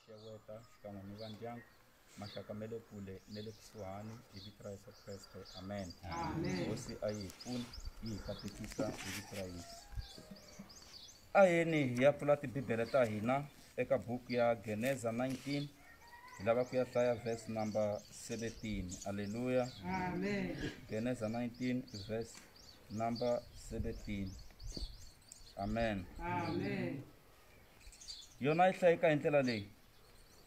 xeweta xikan'we ni va ndyangu maxaka ma le kule na le kusuhani hi vito ra Yesu Kreste amen. Hosi a yi hi pfuni yi hi katekisa hi vito ra Yesu. A yeni hi ya pfula tibibele ta hina eka buku ya Geneza 19 hi lava ku ya hlaya verse number 17. Alleluia. Amen. Geneza 19 verse number 17. Amen. Amen. Yona yi hlayeka hi ndlela leyi.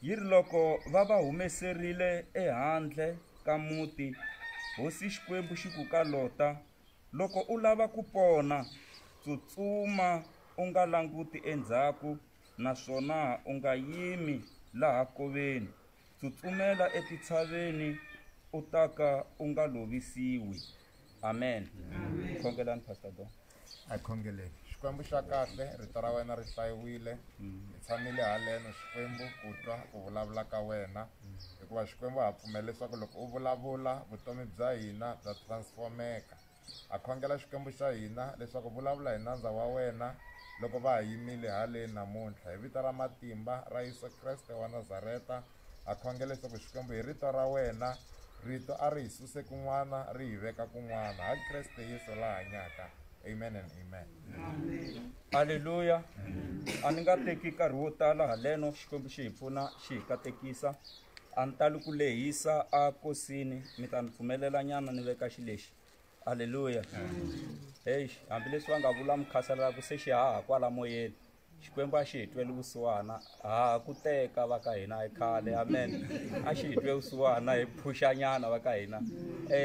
Yi ri loko va va humeserile ehandle ka muti, hosi Xikwembu xi ku ka Lota, loko u lava ku pona, tsutsuma u nga languti endzhaku naswona u nga yimi laha koveni, tsutsumela etitshaveni u ta ka u nga lovisiwi. Amen. Khongelani Pastor Don. A khongeleni. Xikwembu xa kahle, rito ra wena ri hlayiwile. Hi tshamile haleno Xikwembu ku twa ku vulavula ka wena, hikuva Xikwembu ha pfumela leswaku loko u vulavula vutomi bya hina bya transformeka. Ha khongela Xikwembu xa hina leswaku vulavula hi nandza wa wena loko va ha yimile haleni namuntlha. Hi vito ra matimba ra Yesu Kreste wa Nazareta, ha khongela leswaku Xikwembu hi rito ra wena, rito a ri hi suse kun'wana ri hi veka kun'wana. Ha Kreste Yesu la hanyaka. Amen and amen. Amen. Alleluia. A ni nga teki nkarhi wo tala haleno, Xikwembu xi hi pfuna xi hi katekisa. A ni tali ku lehisa a kosini, mi ta ni pfumelela nyana ni veka xilexi. Alleluia. Hey, hambileswi va nga vula mukhasela ku se xi haha kwala moyeni, Xikwembu a xi hi tweli vusiwana, ha ku teka va ka hina hi khale. Amen. A xi hi twe vusiwana hi phuxanyana va ka hina.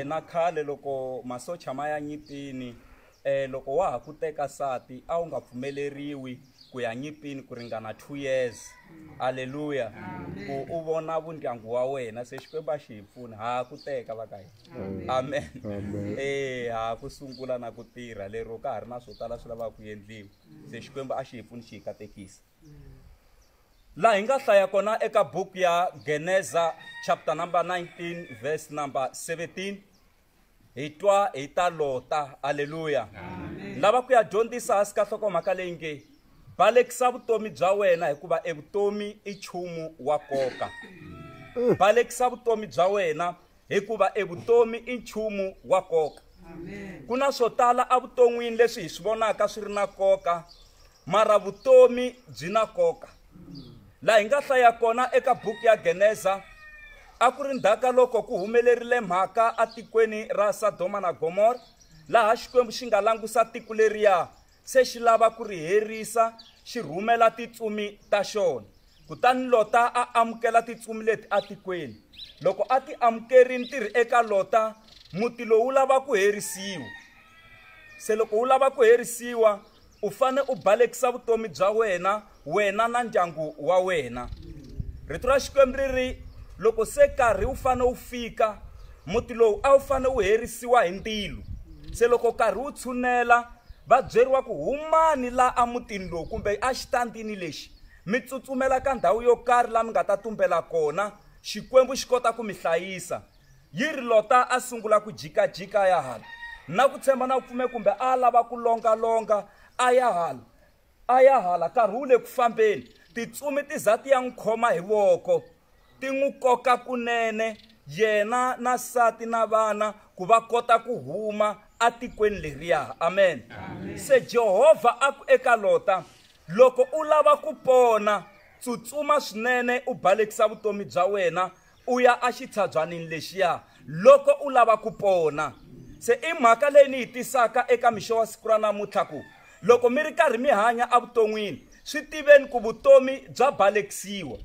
Na khale loko masocha ma ya nyipini, loko wa ha ku teka sati a wu nga pfumeleriwi ku ya nyipini ku ringana 2 years. Alleluia. Ku u vona vundyangu wa wena. Se Xikwembu a xi hi pfuni, ha ku teka va ka hina. Amen. Ha ku sungula na ku tirha lero ka ha ri na swo tala swi lavaka ku endliwa. Se Xikwembu a xi hi pfuni xi hi katekisa. Laha hi nga hlaya kona eka buku ya Geneza chapter number 19 verse number 17 hi twa hi ta Lota. Alleluia. Lava ku ya dyondzisa hansi ka nhlokomhaka leyi nge balekisa vutomi bya wena hikuva evutomi i nchumu wa nkoka. Balekisa vutomi bya wena hikuva evutomi i nchumu wa nkoka. Ku na swo tala evuton'wini leswi hi swi vonaka swi ri na nkoka, mara vutomi byi na nkoka. Laha hi nga hlaya kona eka buku ya Geneza, a ku ri ndzhaka loko ku humelerile mhaka etikweni ra Sodoma na Gomora, laha Xikwembu xi nga langusa tiko leriya se xi lava ku ri herisa, xi rhumela titsumi ta xona. Kutani Lota a amukela titsumi leti etikweni. Loko a ti amukerile ti ri eka Lota, muti lowu wu lava ku herisiwa. Se loko wu lava ku herisiwa, u fane u balekisa vutomi bya wena, wena na ndyangu wa wena. Rito ra Xikwembu ri ri loko se nkarhi wu fane wu fika, muti lowu a wu fane wu herisiwa hi ndzilo. Se loko nkarhi wu tshunela, va byeriwa ku humani la emutini lowu kumbe exitandini lexi, mi tsutsumela ka ndhawu yo karhi laha mi nga ta tumbela kona, Xikwembu xi kota ku mi hlayisa. Yi ri Lota a sungula ku jikajika a ya hala na ku tshemba na ku pfume, kumbe a lava ku longalonga a ya hala a ya hala. Nkarhi wu le ku fambeni, titsumi ti za ti ya n'wi khoma hi voko, ti n'wi koka kunene yena na nsati na vana ku va kota ku huma atikweni leriya. Amen. Se Jehovha a ku eka Lota, loko u lava ku pona, tsutsuma swinene u balekisa vutomi bya wena u ya exitshabyanini lexiya loko u lava ku pona. Se i mhaka leyi ni yi tisaka eka mixo wa siku ra namuntlha ku loko mi ri karhi mi hanya evuton'wini, swi tiveni ku vutomi bya balekisiwa.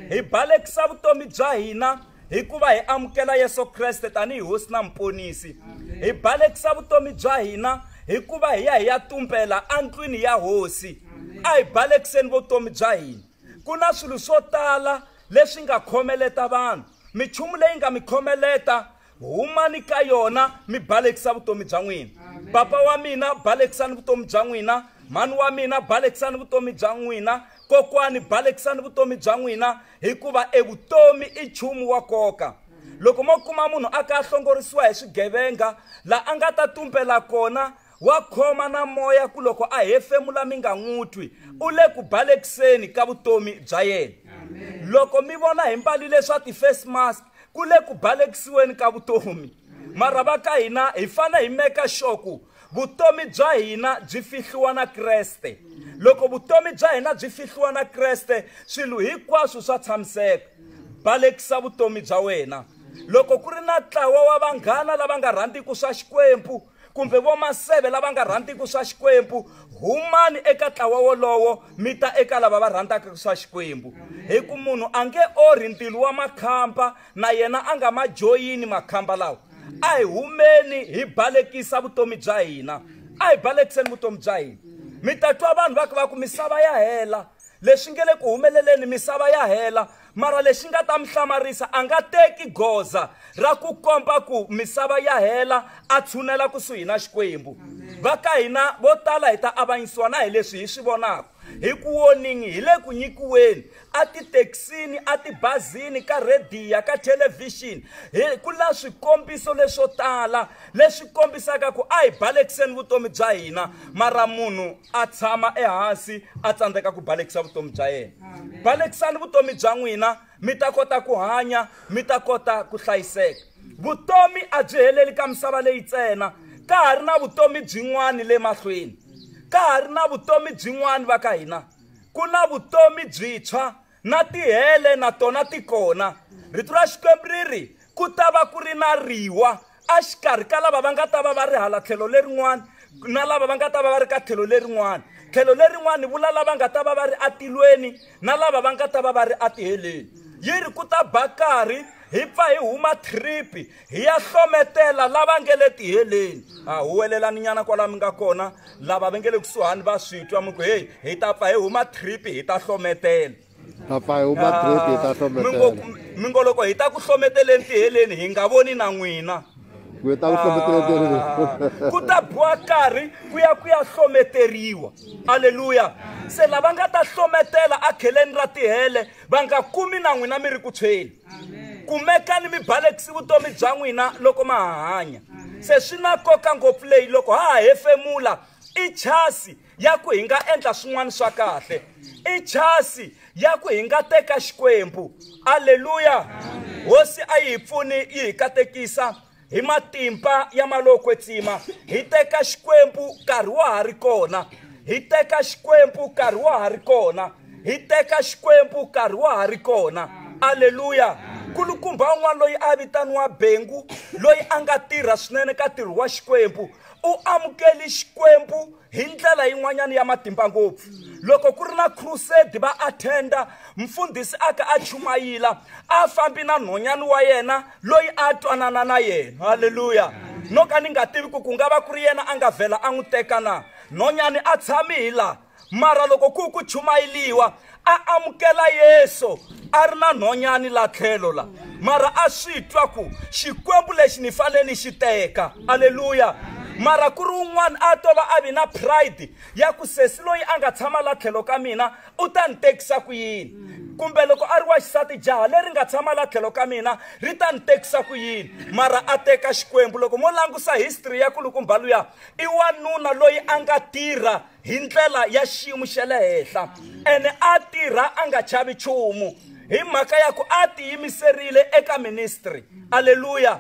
Hi balekisa vutomi bya hina hikuva hi amukela Yesu Kreste tanihi Hosi na Muponisi. Hi balekisa vutomi bya hina hikuva hi ya hi ya tumbela endlwini ya Hosi. A hi balekiseni vutomi bya hina. Ku na swilo swo tala leswi nga khomeleta vanhu, minchumu leyi nga mi khomeleta, humani ka yona mi balekisa vutomi bya n'wina. Papa wa mina, balekisani vutomi bya n'wina. Mhani wa mina, balekisani vutomi bya n'wina. Kokwani, balekisani vutomi bya n'wina, hikuva evutomi i nchumu wa nkoka. Loko mo kuma munhu a ka a hlongorisiwa hi swigevenga, laha a nga ta tumbela kona wa khoma na moya ku loko a hefemula mi nga n'wi twi, u le ku balekiseni ka vutomi bya yena. Loko mi vona hi mbalile swa ti-face mask ku le ku balekisiweni ka vutomi. Mara va ka hina hi fane hi meka sure ku vutomi bya hina byi fihliwa na Kreste. Loko vutomi bya hina byi fihliwa na Kreste, swilo hinkwaswo swa tshamiseka. Balekisa vutomi bya wena. Loko ku ri na ntlawa wa vanghana lava nga rhandziku swa Xikwembu kumbe vomaseve lava nga rhandziku swa Xikwembu, humani eka ntlawa wolowo mi ta eka lava va rhandzaka swa Xikwembu. Hi ku munhu a nge orhi ntilu wa makhamba na yena a nga ma joyini makhamba lawa. A hi humeni hi balekisa vutomi bya hina. A hi balekiseni vutomi bya hina. Mi ta twa vanhu va ku va ku misava ya hela, leswi nge le ku humeleleni misava ya hela. Mara lexi nga ta mi hlamarisa, a nga teki goza ra ku komba ku misava ya hela, a tshunela kusuhi na Xikwembu. Va ka hina vo tala hi ta avanyisiwa na hi leswi hi swi vonaka. Hi ku warning hi le ku nyikiweni a tithekisini, a tibazini, ka rhediya, ka thelevhixini. Hi ku la swikombiso leswo tala leswi kombisaka ku a hi balekiseni vutomi bya hina, mara munhu a tshama ehansi a tsandzeka ku balekisa vutomi bya yena. Balekisani vutomi bya n'wina, mi ta kota ku hanya, mi ta kota ku hlayiseka. Vutomi a byi heleli ka misava leyi ntsena, ka ha ri na vutomi byin'wana le mahlweni. Ka ha ri na vutomi byin'wana va ka hina. Ku na vutomi byintshwa na tihele na tona ti kona. Rito ra Xikwembu ri ri ku ta va ku ri na riwa exikarhi ka lava va nga ta va va ri hala tlhelo lerin'wana na lava va nga ta va va ri ka tlhelo lerin'wana. Tlhelo lerin'wana vula lava nga ta va va ri atilweni na lava va nga ta va va ri atiheleni. Yi ri ku ta ba nkarhi hi pfa hi huma tripi hi ya hlometela lava nge le tiheleni. A huwelelani nyana kwala mi nga kona, lava va nge le kusuhani va swi twa mi ku hey, hi ta pfa hi huma tripi hi ta hlometela. Ta pfa hi huma tripi hi ta hlometela. Mi ngo loko hi ta ku hlometeleni tiheleni hi nga voni na n'wina. Ku ta ku hlometeleni. Ku ta biwa nkarhi ku ya ku ya hlometeriwa. Aleluya. Se lava nga ta hlometela a kheleni ra tihele va nga kumi na n'wina mi ri ku tshweni. Kumekani mi balekisi vutomi bya n'wina loko ma ha hanya. Se swi na nkoka ngopfu leyi loko ha ha hefemula i chasi ya ku hi nga endla swin'wana swa kahle. I chasi ya ku hi nga teka Xikwembu. Aleluya. Hosi a yi hi pfuni yi hi katekisa hi matimba ya malokwetsima. Hi teka Xikwembu nkarhi wa ha ri kona. Hi teka Xikwembu nkarhi wa ha ri kona. Hi teka Xikwembu nkarhi wa ha ri kona. Aleluya. Kulukumba un'wana loyi a vitaniwa Bengu, loyi a nga tirha swinene ka ntirho wa Xikwembu, u amukeli Xikwembu hi ndlela yin'wanyana ya matimba ngopfu. Loko ku ri na crusade va attenda, mfundhisi a ka a chumayila, a fambi na nhonyani wa yena loyi a twanana na yena. Haleluya. No ka ni nga tivi ku ku nga va ku ri yena a nga vhela a n'wi teka na. Nhonyani a tshami hi la. Mara loko ku ku chumayiliwa, a amukela Yesu a ri na nhonyani la tlhelo la. Mara a swi twa ku Xikwembu lexi ni fanele ni xi teka. Aleluya. Mara ku ri un'wana a to va a vi na pride ya ku sesi loyi a nga tshama la tlhelo ka mina u ta ni tekisa ku yini, kumbe loko a ri wa xisati jaha leri nga tshama la tlhelo ka mina ri ta ni tekisa ku yini. Mara a teka Xikwembu. Loko mo langusa history ya kulukumba luya, i wanuna loyi a nga tirha hi ndlela ya xiyimo xa le henhla, ene a tirha a nga chavi nchumu hi mhaka ya ku a tiyimiserile eka ministry. Aleluya.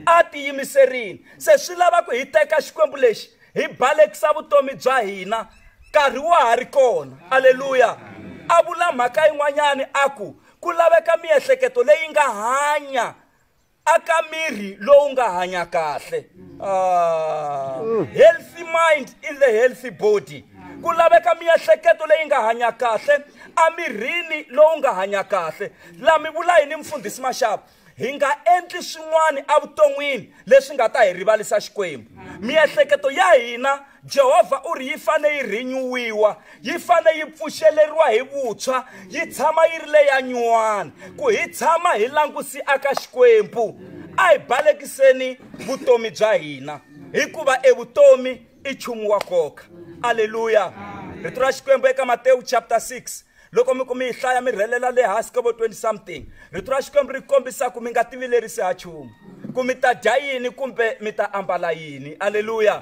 A tiyimiserile. Se swi lava ku hi teka Xikwembu lexi hi balekisa vutomi bya hina nkarhi wa ha ri kona. Aleluya. A vula mhaka yin'wanyani a ku ku laveka miehleketo leyi nga hanya aka miri lowu nga hanya kahle. Healthy mind in the healthy body. Ku laveka miehleketo leyi nga hanya kahle amirini lowu nga hanya kahle. La mi vula yini mfundhisi Mashava? Hi nga endli swin'wana evuton'wini leswi nga ta hi rivalisa Xikwembu. Miehleketo ya hina Jehovha u ri yi fane yi renewiwa, yi fane yi pfuxeleriwa hi vutshwa, yi tshama yi ri leya nyuwana, ku hi tshama hi langusi aka Xikwembu. A hi balekiseni vutomi bya hina, hikuva evutomi i nchumu wa nkoka. Aleluya. Rito ra Xikwembu eka Matewu chapter 6, loko mi ku mi yi hlaya mi rhelela le hansi ka vo 20 something, rito ra Xikwembu ri kombisa ku mi nga tivilerisi ha nchumu, ku mi ta dya yini kumbe mi ta ambala yini. Aleluya.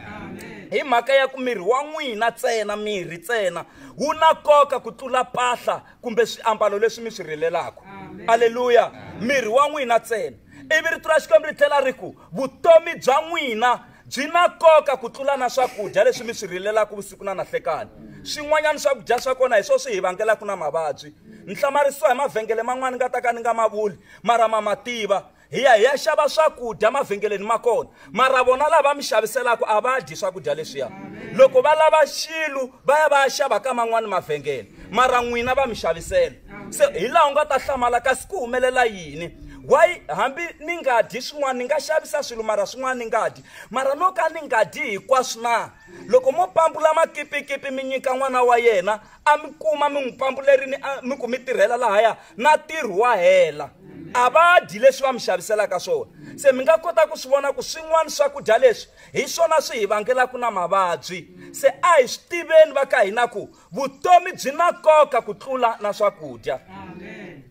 Hi mhaka ya ku miri wa n'wina ntsena, miri ntsena wu na nkoka ku tlula mpahla kumbe swiambalo leswi mi swi rilelaka. Aleluya. Miri wa n'wina ntsena. Ivi rito ra Xikwembu ri tlhela ri ku vutomi bya n'wina byi na nkoka ku tlula na swakudya leswi mi swi rilelaka vusiku na nahlekani. Swin'wanyana swakudya swa kona hi swo swi hi vangelaka na mavabyi. Ni hlamarisiwa hi mavhengele man'wani nga ta ka ni nga ma vuli, mara ma ma tiva. Hi ya hi ya xava swakudya mavhengeleni ma kona, mara vona lava mi xaviselaka a va dyi swakudya leswiya. Loko va lava xilo va ya va ya xava ka man'wani mavhengele, mara n'wina va mi xavisela. Se hi laha u nga ta hlamala kasi ku humelela yini? Why hambi ni nga dyi swin'wana, ni nga xavisa swilo mara swin'wana ni nga dyi, mara no ka ni nga dyi hinkwaswo na? Loko mo pambula makipikipi mi nyika n'wana wa yena, a mi kuma mi n'wi pambulerini, mi ku mi tirhela lahaya, na ntirho wa hela. A va dyi leswi va mi xaviselaka swona. Se mi nga kota ku swi vona ku swin'wana swakudya leswi hi swona swi hi vangelaka na mavabyi. Se a hi swi tiveni va ka hina ku vutomi byi na nkoka ku tlula na swakudya.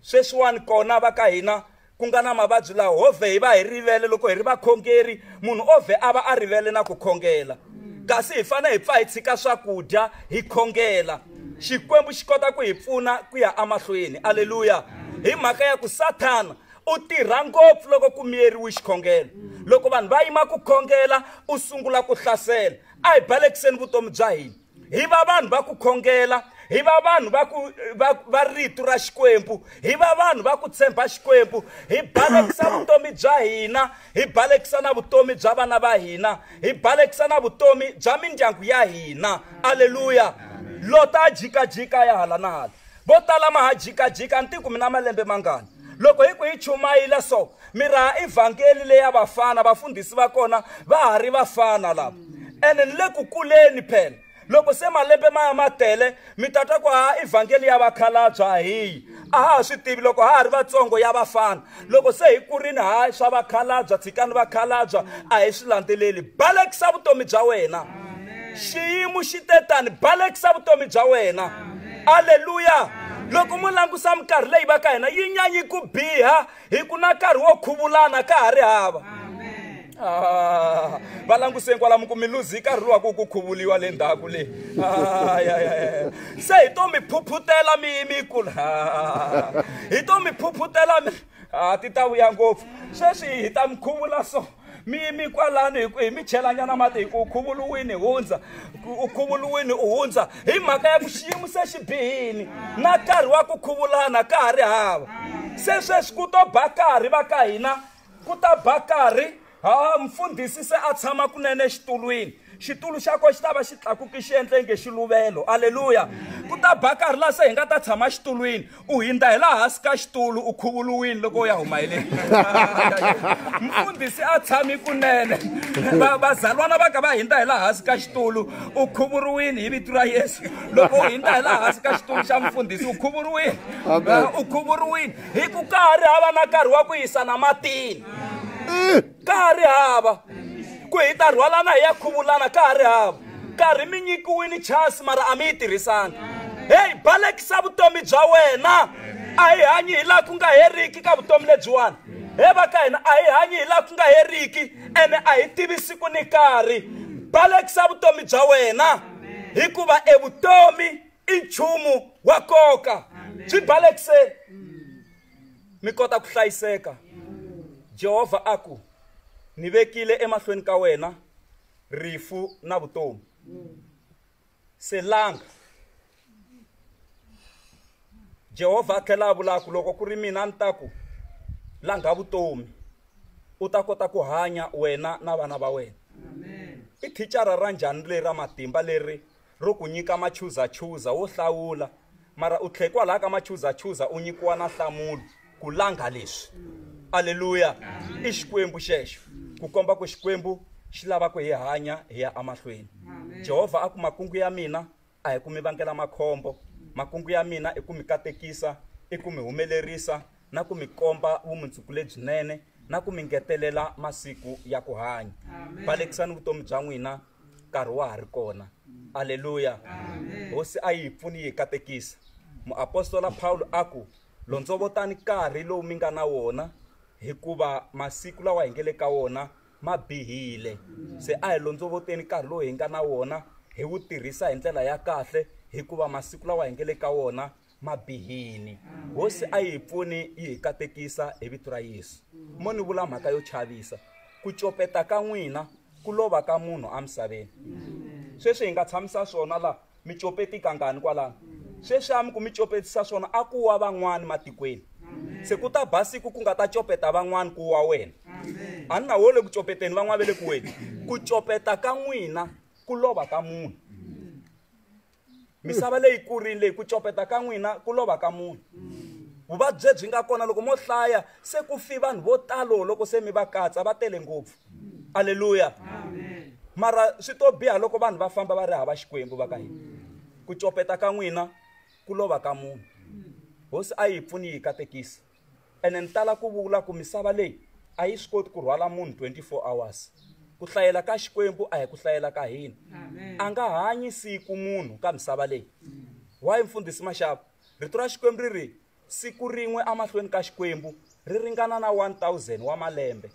Sweswiwani kona va ka hina ku nga na mavabyi lawa ho vhe hi va hi rivele loko hi ri vakhongeri, munhu o vhe a va a rivele na ku khongela. Kasi hi fanele hi pfa hi tshika swakudya hi khongela. Xikwembu xi kota ku hi pfuna ku ya emahlweni. Aleluya. Hi mhaka ya ku Sathana u tirha ngopfu loko ku miyeriwe xikhongelo. Loko vanhu va yima ku khongela, u sungula ku hlasela. A hi balekiseni vutomi bya hina. Hi va vanhu va ku khongela, hi va vanhu va ku va rito ra Xikwembu, hi va vanhu va ku tshemba Xikwembu, hi balekisa vutomi bya hina, hi balekisa na vutomi bya vana va hina, hi balekisa na vutomi bya mindyangu ya hina. Aleluya. Lota jikajika ya hala na hala. Vo tala ma ha jikajika, ni tiku mina malembe mangani. Loko hi ku hi chumayela so, mi ra evhangeli leya vafana, vafundhisi va kona va ha ri vafana lava. Ene ni le ku kuleni phela. Loko se malembe ma ya ma tele, mi ta twa ku ha evhangeli ya vakhalabya a hi. A ha swi tivi loko ha ha ri vatsongo ya vafana. Loko se hi kurini ha swa vakhalabya, tshikani vakhalabya, a hi swi landzeleli. Balekisa vutomi bya wena. Xiyimo xi te tani, balekisa vutomi bya wena. Aleluya. Loko mu langusa minkarhi leyi va ka hina yi nyanyi ku biha, hi ku na nkarhi wo khuvulana ka ha ri hava. Va languseni kwalamu ku mi luzi nkarhi luwa ku ku khuvuliwa le ndzhaku le. Se hi to mi phuphutela mi mi kula. Hi to mi phuphutela mi ti ta vuya ngopfu. Sweswi hi ta mi khuvula so. Mi mi kwalano hi ku hi mi chelanyana mati hi ku u khuvuriwini hundza, u khuvuriwini u hundza. Hi mhaka ya ku xiyimo se xi bihini, na nkarhi wa ku khuvulana ka ha ri hava. Se sweswi ku to ba nkarhi va ka hina, ku ta ba nkarhi, ha mfundhisi se a tshama kunene exitulwini. Xitulu xa kona xi ta va xi tlakuke xi endle nge xiluvelo. Aleluya. Ku ta ba nkarhi laha se hi nga ta tshama xitulwini, u hindza hi laha hansi ka xitulu, u khuvuriwini loko u ya huma hi le. Mfundhisi a tshami kunene. Vazalwana va ka va hindza hi laha hansi ka xitulu, u khuvuriwini hi vito ra Yesu. Loko u hindza hi laha hansi ka xitulu xa mfundhisi, u khuvuriwini. U khuvuriwini. Hi ku ka ha ri hava na nkarhi wa ku yisana matini. Ka ha ri hava. Ku hi ta rhwalana hi ya khuvulana ka ha ri hava. Nkarhi mi nyikiwini chance mara a mi yi tirhisanga. Hey, balekisa vutomi bya wena. A hi hanyi hi laha ku nga heriki ka vutomi lebyiwani. He va ka hina a hi hanyi hi laha ku nga heriki, ene a hi tivi siku ni nkarhi. Balekisa vutomi bya wena, hikuva e vutomi i nchumu wa nkoka. Byi balekiseni mi kota ku hlayiseka. Jehovha a ku, ni vekile emahlweni ka wena rifu na vutomi. Se langa. Jehovha a tlhela a vula ku loko ku ri mina ni ta ku langa vutomi, u ta kota ku hanya wena na vana va wena. I thicara ra njhani leri ra matimba leri ro ku nyika machuzachuza wo hlawula, mara u tlhe kwalaha ka machuzachuza u nyikiwa na nhlamulo ku langa leswi. Aleluya. I Xikwembu xexo, ku komba ku Xikwembu xi lava ku hi hanya hi ya emahlweni. Jehovha a ku makungu ya mina a hi ku mi vangela makhombo, makungu ya mina i ku mi katekisa, i ku mi humelerisa na ku mi komba vumundzuku lebyinene na ku mi ngetelela masiku ya ku hanya. Balekisani vutomi bya n'wina nkarhi wa ha ri kona. Aleluya. Hosi a yi hi pfuni yi hi katekisa. Muapostola Paulo a ku londzovotani nkarhi lowu mi nga na wona, hikuva masiku lawa hi nge le ka wona ma bihile. Se a hi londzovoteni nkarhi lowu hi nga na wona hi wu tirhisa hi ndlela ya kahle, hikuva masiku lawa hi nge le ka wona ma bihini. Hosi a yi hi pfuni yi hi katekisa hi vito ra Yesu. Mo ni vula mhaka yo chavisa, ku copeta ka n'wina ku lova ka munhu emisaveni. Sweswi hi nga tshamisa swona la mi copeti kangani kwalano. Sweswi a mi ku mi copetisa swona a ku wa van'wani matikweni. Se ku ta ba siku ku nga ta copeta van'wani ku wa wena. A ni na wo le ku copeteni van'wana va le ku weni. Ku copeta ka n'wina ku lova ka munhu. Misava leyi kurini leyi ku copeta ka n'wina ku lova ka munhu. Vuvabyi byi nga kona loko mo hlaya se ku fi vanhu vo talo loko se mi va katsa va tele ngopfu. Aleluya. Mara swi to biha loko vanhu va famba va ri hava Xikwembu va ka hina. Ku copeta ka n'wina ku lova ka munhu. Hosi a yi pfuni yi katekisa. Ene ni tala ku vula ku misava leyi a yi swi koti ku rhwala munhu 24 hours. Ku hlayela ka Xikwembu a hi ku hlayela ka hina. A nga hanyi siku munhu ka misava leyi. Why mfundhisi Mashava? Rito ra Xikwembu ri ri siku rin'we emahlweni ka Xikwembu ri ringana na 1000 wa malembe.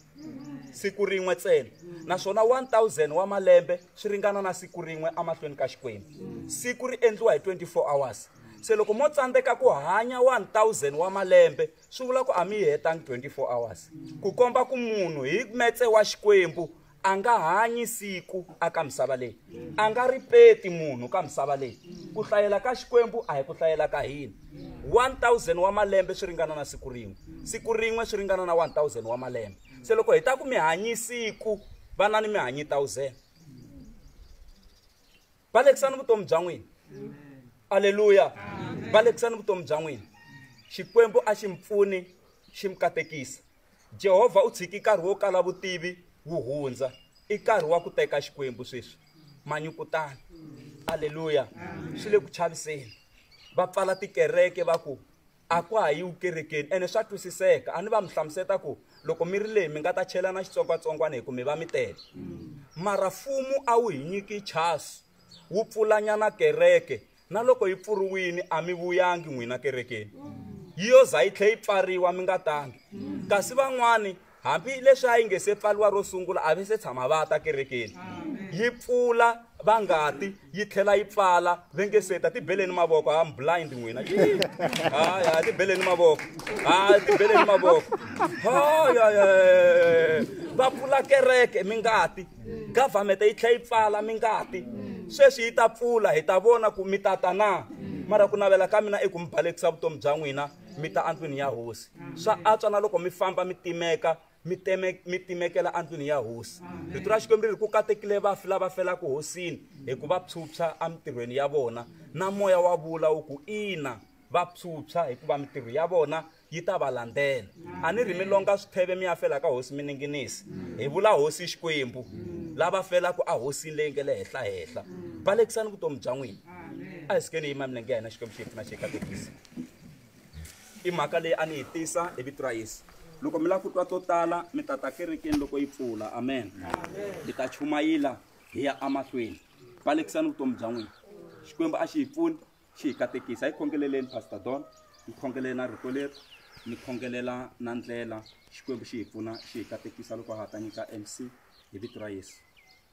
Siku rin'we ntsena. Naswona 1000 wa malembe swi ringana na siku rin'we emahlweni ka Xikwembu. Siku ri endliwa hi 24 hours. Se loko mo tsandzeka ku hanya 1000 wa malembe swi vula ku a mi hetangi 24 hours. Ku komba ku munhu hi metse wa Xikwembu a nga hanyi siku aka misava leyi. A nga ri peti munhu ka misava leyi. Ku hlayela ka Xikwembu a hi ku hlayela ka hina. 1000 wa malembe swi ringana na siku rin'we. Siku rin'we swi ringana na 1000 wa malembe. Se loko hi ta ku mi hanyi siku vana ni mi hanyi 1000. Balekisani vutomi bya n'wina. Aleluya. Balekisani vutomi bya n'wina. Xikwembu a xi mi pfuni xi mi katekisa. Jehovha u tshiki nkarhi wo kala vutivi wu hundza. I nkarhi wa ku teka Xikwembu sweswi. Manyukutani. Aleluya. Swi le ku chaviseni. Va pfala tikereke va ku a ku ha yiwi kerekeni. Ene swa twisiseka. A ni va mi hlamuseta ku loko mi ri leyi mi nga ta chelana xitsongwatsongwana hi ku mi va mi tele. Mara mfumo a wu hi nyiki chance wu pfulanyana kereke. Na loko yi pfuriwile a mi vuyangi n'wina kerekeni. Yi yo za yi tlhe yi pfariwa mi nga tangi. Kasi van'wani hambi leswi a yi nge se pfariwa ro sungula a va se tshama va ta kerekeni. Yi pfula va ngati yi tlhela yi pfala va nge se ta tibeleni mavoko. I'm blind n'wina. Hayi tibeleni mavoko. Hayi tibeleni mavoko. Hayi va pfula kereke mi ngati. Government yi tlhela yi pfala mi ngati. Sweswi yi ta pfula hi ta vona ku mi tata na. Mara ku navela ka mina i ku mi balekisa vutomi bya n'wina mi ta andlwini ya hosi. Swa antswa na loko mi famba mi timeka mi timekela andlwini ya hosi. Rito ra Xikwembu ri ri ku katekile vafi lava felaka hosini hikuva phyuphya emitirhweni ya vona. Na moya wa vula wu ku ina va phyuphya hikuva mitirho ya vona yi ta va landzela. A ni ri mi longa switheve mi ya fela ka hosi mininginisi. Hi vula hosi Xikwembu lava felaka a hosini leyi nge le henhla henhla. Balekisani vutomi bya n'wina. A hi sukeni hi yima milenge ya hina Xikwembu xi hi pfuna xi hi katekisa. I mhaka leyi a ni yi tisa hi vito ra Yesu. Loko mi lava ku twa to tala mi ta ta kerekeni loko yi pfula. Amen. Hi ta chumayila hi ya emahlweni. Balekisani vutomi bya n'wina. Xikwembu a xi hi pfuni xi hi katekisa. Hi khongeleleni Pastor Don, ni khongelela na rito leri, ni khongelela na ndlela. Xikwembu xi hi pfuna xi hi katekisa loko ha ta nyika MC hi vito ra Yesu.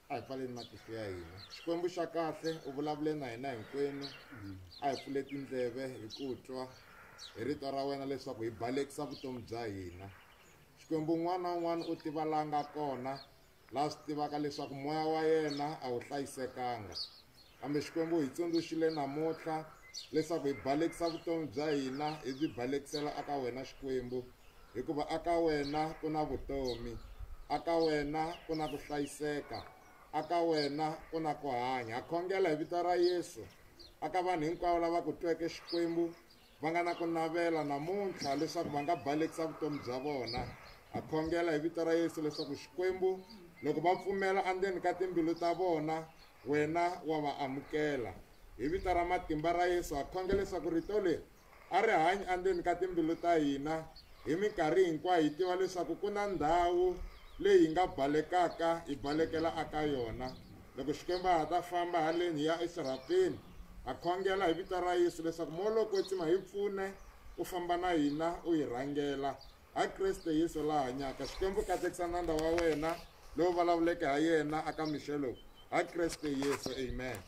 A hi pfaleni matihlo ya hina. Xikwembu xa kahle u vulavule na hina hinkwenu. A hi pfule tindleve hi ku twa hi rito ra wena leswaku hi balekisa vutomi bya hina. Xikwembu un'wana na un'wana u tiva laha nga kona, laha swi tivaka leswaku moya wa yena a wu hlayisekanga. Kambe Xikwembu hi tsundzuxile namuntlha leswaku hi balekisa vutomi bya hina hi byi balekisela aka wena Xikwembu, hikuva aka wena ku na vutomi, aka wena ku na ku hlayiseka, aka wena ku na ku hanya. Ha khongela hi vito ra Yesu aka vanhu hinkwavo lava ku tweke Xikwembu va nga na ku navela namuntlha leswaku va nga balekisa vutomi bya vona. Ha khongela hi vito ra Yesu leswaku Xikwembu loko va pfumela endzeni ka timbilu ta vona wena wa va amukela. Hi vito ra matimba ra Yesu ha khongela leswaku rito leri a ri hanyi endzeni ka timbilu ta hina hi minkarhi hinkwayo, hi tiva leswaku ku na ndhawu leyi hi nga balekaka hi balekela aka yona. Loko Xikwembu ha ta famba haleni hi ya eswirhapeni, ha khongela hi vito ra Yesu leswaku moya lowo kwetsima hi pfune u famba na hina u hi rhangela. Ha Kreste Yesu la hanyaka. Xikwembu katekisa nandza wa wena Lowu vulavuleke ha yena aka mixo lowu, ha Kreste Yesu. Amen.